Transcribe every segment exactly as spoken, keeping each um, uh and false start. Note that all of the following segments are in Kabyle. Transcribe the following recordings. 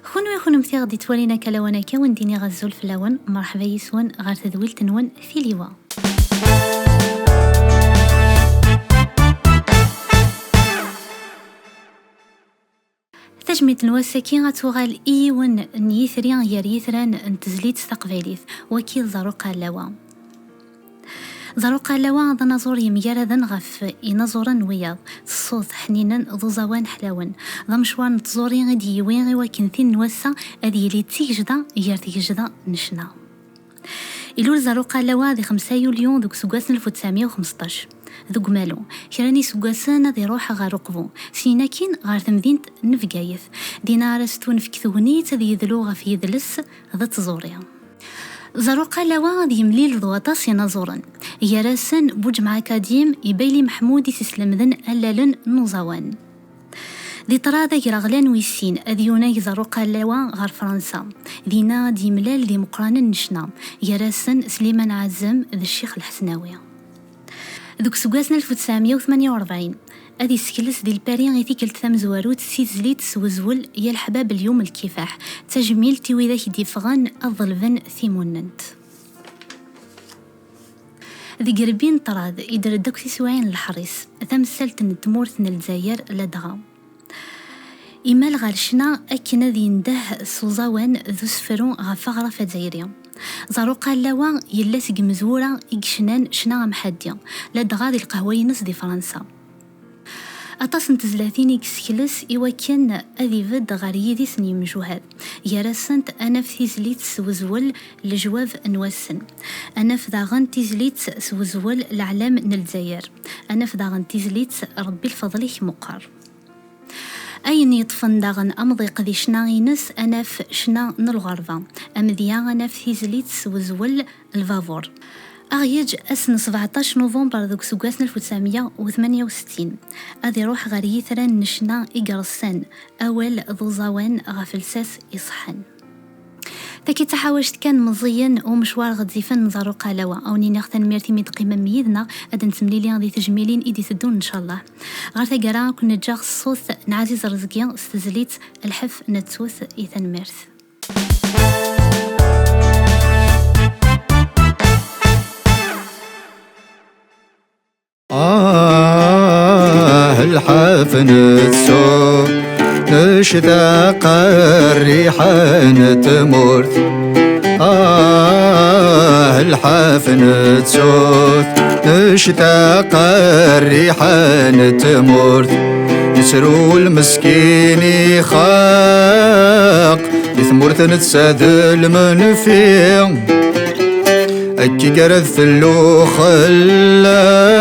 Kunwi kunemti ɣ-d-ittwalin akka lawan akka, wen-d-iniɣ azul fell-awen, merḥba yis-wen ɣer tedwilt-nwen Tiliwa. Tajmilt n wass-agi ad tuɣal i yiwen n yitri gar yitran n tezlit taqbaylit, waki d Zaruq Allawa. Zaruq Allawa d anaẓur yemgaraden ɣef inaẓuren n wiyaḍ, s ṣṣut ḥninen d uẓawan ḥlawen. D amecwar n tẓuri i d-yiwi i wakken tin n wass-a ad yili d tigejda gar tigejda n ccna. Ilul Zaruq Allawa di xemsa yulyu deg useggas n alef u tesɛemya u xemseṭṭac, deg umalu. Kra n yiseggasen ad iruḥ ɣer Uqbu, syin akkin ɣer temdint n Bgayet. Dinna ara s-tunefk tegnit ad yedlu ɣef yidles d tẓuri. Zaruq Allawa ad yemlil d waṭas inaẓuren, gar-asen Buǧemɛa Kadim, Ibayli Meḥmud i s-islemden allalen n uẓawan. Di ṭṭrad agraɣlan wis sin, ad yunag Zaruq Allawa ɣer Fransa. Dinna ad yemlal d imeqqranen n ccna, gar-asen Sliman Ɛazem d Ccix Lḥesnawi. Deg useggas n alef u tesɛemya u tmenya u rebɛin, ad isekles di Lpari i tikkelt tamezwarut s tizlit s wezwel Ya leḥbab lyum lkifaḥ, d tajmilt i widak i d-yeffɣen ad ḍelben timunent. Deg rebbi n ṭṭrad, idder-d akk tiswiɛin n leḥris, tamsalt n tmurt n Lezzayer ladɣa. Imal ɣer ccna akken ad yendeh s uẓawan d usefru ɣef aɣref azzayri. Zaruq Allawa yella seg imezwura i yecnan ccna amḥaddi, ladɣa di lqahwa-ines di Fransa. Aṭas n tezlatin i yessekles i wakken ad ibedd ɣer yidis n yimjuhad. Gar-asent, ad naf tizlit s wezwel Lejwab n wassen. Ad naf daɣen tizlit s wezwel Leɛlam n Lezzayer. Ad naf daɣen tizlit Rebbi lfeḍl-ik meqqer. Ayen yeṭṭfen daɣen amḍiq di ccna-ines, ad naf ccna n lɣerba. Amedya, ad naf tizlit s wezwel Lbabur. Ad ɣ-yeǧǧ ass n sbeɛṭac nuvember deg useggas n alef u tesɛemya u tmenya u settin, ad iruḥ ɣer yitran n ccna i ireṣṣan, awal d uẓawan ɣef lsas iṣeḥḥan. Taki d taḥawact kan meẓẓiyen umecwar ɣezzifen n Zaruq Alawa. A wen-iniɣ tanemmirt imi d-teqqimem yid-neɣ, ad nettemlili di tejmilin i d-iteddun ncallah. Ɣer taggara, ad ken-ǧǧeɣ s ṣṣut n Ɛaziz Rezgi s tezlit Lḥef n Ttut. I tanemmirt. آه الحفن السوق، اشتاق الريحان تمورت. آه الحفن السوق، اشتاق الريحان تمورت. يسرو المسكين يخاق، يثمورت نتسادل من فيه. Ad k-igerrez fellu xellaq,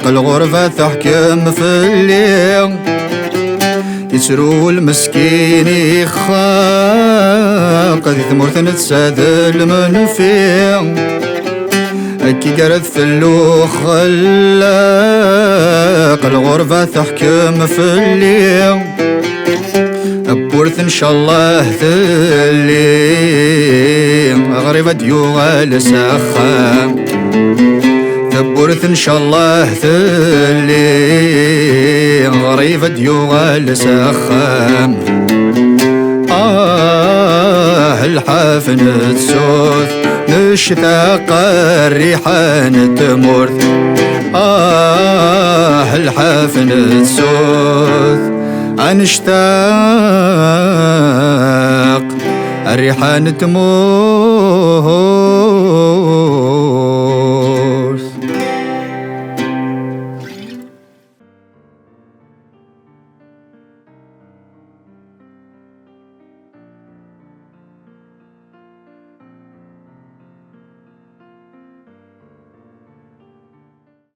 lɣerba teḥkem fell-i. Yettru lmeskin ixaq, di tmurt netta d lmenfi. Ad k-igerrez fellu xellaq, lɣerba teḥkem fell-i. Tawwurt ncallah telli, aɣrib ad yuɣal s axxam. Tawwurt ncallah telli, aɣrib ad yuɣal s axxam. Ah, lḥaf n ttut, nectaq rriḥa n tmurt. Ah, lḥaf n ttut, ad nectaq rriḥa n tmurt.